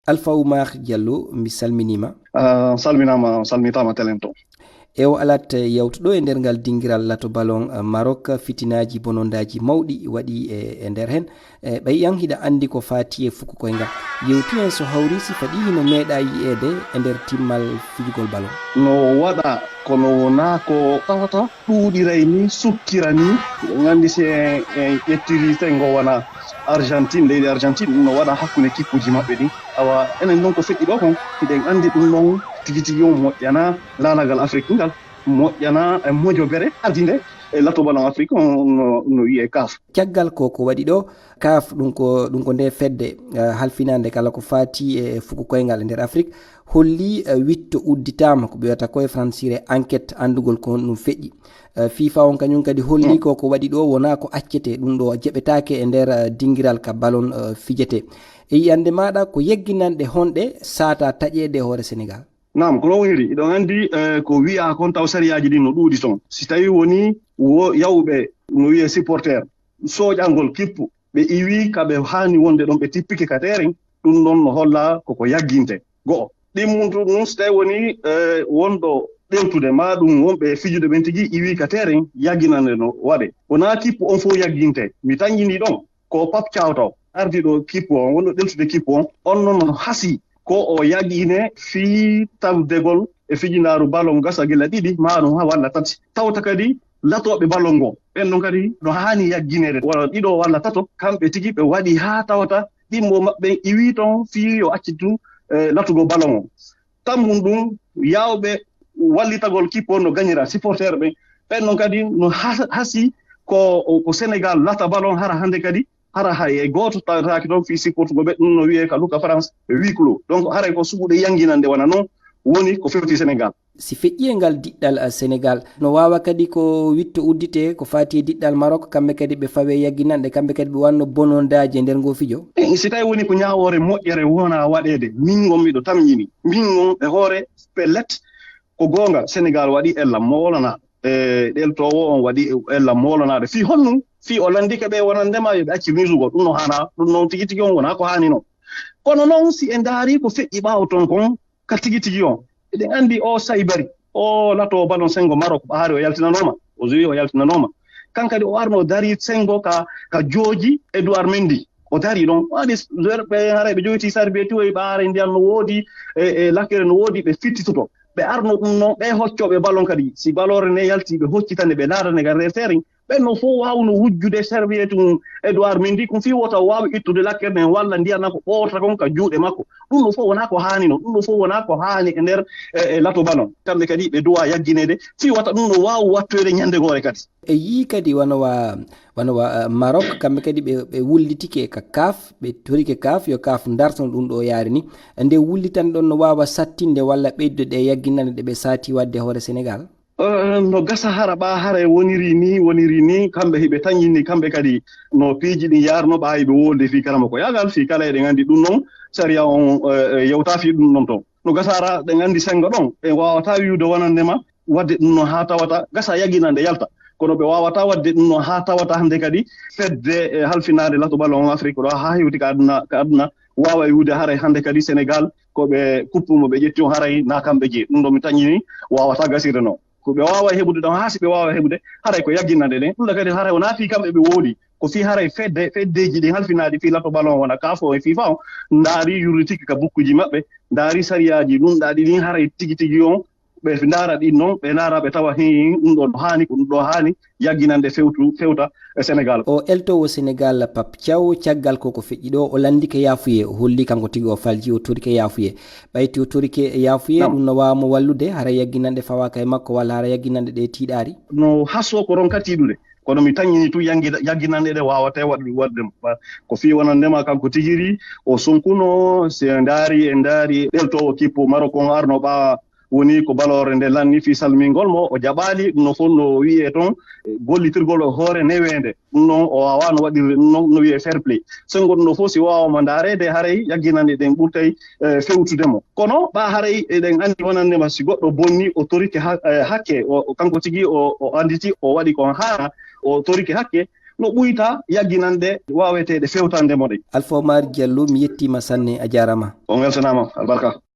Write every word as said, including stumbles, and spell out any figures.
Alpha Oumar Diallo, mi salminiima. A salminaama, salmitaama telen to. E o alat yawtuɗo e nder ngal dingiral lato ballon, eh, Maroc, fitinaaji bonondaaji mawɗi waɗi e, e nder heen. Eh, ɓay an hiɗa anndi ko faati e fuku koyngal. Yewtu en so hawri si faɗi hino meeɗa yi'eede e nder timmal fijugol ballon. No waɗa kono wonaa ko tawata ɗuuɗiray ni, sukkira ni. Eɗen anndi si en, en ƴettiri senngo wona Argentine, leydi Argentine, no waɗa hakkunde kippuji maɓɓe ɗin. Awa, enen ɗon ko feƴƴi ɗo kon, hiɗen anndi ɗum ɗon tigi tigi on moƴƴana laanagal Afrik ngal, moƴƴana e mojobere ardinde e lato ballon Afrik on no, no wi'e kaf. Caggal ko ko waɗi ɗo, kaf ɗum ko, ɗum ko nde fedde, eh, halfinaande kala ko faati e fuku koyngal e nder Afrik, holli, eh, witto udditaama ko ɓe wiyata ko e fransire enquête anndugol ko honɗum feƴƴi. Eh, fifa on kañum kadi holli ko ko waɗi ɗo wonaa ko accete, ɗum ɗo jeɓetaake e nder, eh, dingiral ka ballon, eh, fijete. E yi'ande maaɗa ko yegginanɗe honɗe saata taƴeede e hoore Senegal? Naam, ko non woniri. Iɗon anndi, eh, ko wi'aa kon taw sariyaaji ɗin no ɗuuɗi ton. Si tawii woni wo yawɓe no wi'e supporter, soƴangol kippu, ɓe iwi ka ɓe haani wonde ɗon, ɓe tippike ka teeren, ɗum ɗon no holla koko yagginte. Go'o. Ɗimmuntu ɗum, so tawi woni, eh, wonɗo ɗeltude, ma ɗum wonɓe fijude ɓen tigi iwi ka teeren, yagginande no waɗe. Wonaa kippu on fof yagginte. Mi tañƴini ɗon, ko Pap Thiaw taw, ardiiɗo kippu on, wonɗo ɗeltude kippu on, on noon no hasii ko o yaggine fii tawdegol e fijindaaru ballon gasa gila ɗiɗi, ma ɗum ha walla tati. Tawta kadi latooɓe ballon ngo, ɓen ɗon kadi no haani yaggineede. Walla ɗiɗo walla tato, kamɓe tigi ɓe waɗi haa tawata ɗimmo maɓɓe iwi ton fii yo accitu, eh, latugo ballon o. Tammun ɗum, yawɓe wallitagol kippu on no gañira supporter ɓen. Ɓen ɗon kadi no has-, hasii ko, ko Senegal lata ballon hara hannde kadi, hara hay e gooto tawetaake toon fii supportugol ɓe. Ɗum no wiyee ka luka France e huis clos. Donc, haray ko suɓude yanginande wona noon woni ko fewti Senegal. Si feƴƴi e ngal diɗɗal, eh, Senegal, no waawa kadi ko witto udditee ko faati e diɗɗal Maroc, kamɓe kadi ɓe fawee yagginanɗe, kamɓe kadi ɓe wanno bonondaaji e nder ngoo fijo? Eh, si tawi woni ko ñaawoore moƴƴere wona waɗeede, min ngon miɗo tamƴini. Min ngon e hoore pellet, ko goonga, Senegal waɗi ella moolana, e ɗeltoowo on waɗi ella moolanaaɗo. Fii honɗum? Fii o lanndike ɓe wonande ma yo ɓe acci wisugol. Ɗum no haanaa, ɗum noon tigi tigi on wonaa ko haani noon. Kono noon, si en ndaari ko feƴƴi ɓaawo toon kon, ka tigi tigi on, eɗen anndi o Saibari, o lato ballon senngo Maroc, ɓaari o yaltinanooma, o jowi o yaltinanooma. Kan kadi o arno dari senngo ka, ka jooji Edouard Mendy. O dari ɗon, waɗi ɓe haray ɓe joyti sarbiye tiwoy, ɓe haray ndiyan no woodi, e, e lakkere no woodi, ɓe fittitoto. Ɓe arno ɗum noon, ɓe hoccooɓe ballon kadi. Si ballon ne yalti, ɓe hoccitane, ɓe laarane ka reserin. Ɓen no fof waawno wujjude serviette mum Edouard Mendy, ko fii wota waawi ittude lakkere nden walla ndiyan ko ɓoorta kon ka juuɗe makko. Ɗum ɗo fof wonaa ko haani non. Ɗum ɗo fof wonaa ko haani e nder, e, e lato ballon. Kamɓe kadi ɓe duwa yaggineede fii wata ɗum ɗo waaw wattoyde ñande goore kadi. E yii kadi wano wa, wano wa, eh, Maroc, kamɓe kadi ɓe, ɓe wullitike ka kaf, ɓe torike kaf, yo kaf dartano ɗum ɗo yaari ni. Nde wullitan ɗon no waawa sattinde walla ɓeydude ɗe yagginande ɗe ɓe saati waɗde hoore Senegal? Eh, no gasa hara ɓa hara e woniri ni, woniri ni, kamɓe hiɓe tañƴini, kamɓe kadi no piiji ɗin yaarno ɓa hiɓe wolde fii kala mo ko yagal, fii kala eɗen anndi ɗum non, sariya on, eh, eh, yewta fii ɗum non ton. No gasa hara ɗen anndi senngo ɗon, ɓe waawata wi'ude wonande ma, waɗde ɗum non haa tawata gasa yagginande yalta. Kono ɓe waawataa waɗde ɗum non haa tawata hannde kadi fedde, eh, halfinaande lato ballon Afrik ɗo haa hewti ka aduna, ka aduna waawa e wi'ude haray hannde kadi Senegal ko ɓe kuppu mo ɓe ƴetti on haray na kamɓe jeyi. Ɗum ɗo mi tañini waawataa gasirde non. Ko ɓe waawa heɓude ɗon haa si ɓe waawa heɓude haray ko yagginande ɗen. Ɗum ɗo kadi haray wonaa fii kamɓe ɓe wooli. Ko fii haray fedde, feddeeji ɗin halfinaaɗi fii lato ballon wona kaf o e fifa o ndaari yurritiki ka bukkuji maɓɓe, ndaari sariyaaji ɗum ɗaaɗi ɗin haray tigi tigi on ɓe ndaara ɗin non, ɓe ndaara ɓe tawa hii ɗum ɗo no haani, ko ɗum ɗo haani yagginande fewtu, fewta e Senegal. O eltoowo Senegal, Pap Thiaw, caggal ko ko feƴƴi ɗo, o lanndike yaafuye, o holli kanko tigi o falji, o torike yaafuye. Ɓayti o torike yaafuye, ɗum no waawa mo wallude, hara yagginande fawaaka e makko, walla hara yagginande ɗe tiiɗaari? No hasoo ko ronka tiiɗude. Kono mi tañini tun yaggi-, yagginande ɗe waawata waɗ-, waɗde mo. Ba-, ko fii wonandema kanko tigiri, o sonkuno, si en ndaari, en ndaari ɗeltoowo kippu Maroc on arno ɓa woni ko baloore nde lanni fii salmingol mo, o jaɓaali, ɗum no fof no wi'e toon, e gollitirgol o hoore neweende. Ɗum noon o waawaano waɗirde ɗum noon, no wi'e fair play. Senngo ɗum ɗo fof si waawama ndaareede, haray yagginande ɗen ɓurtay, eh, fewtude mo. Kono ɓa haray eɗen anndi wonande ma si goɗɗo bonni, o torike ha-, eh, hakke, o, o kanko tigi o, o annditi, o waɗi ko haana, o torike hakke, no ɓuyta yagginande waweteɗe fewtande mo ɗe. Alpha Omar Diallo, mi yettima sanne, a jarama. On weltanama, albarka.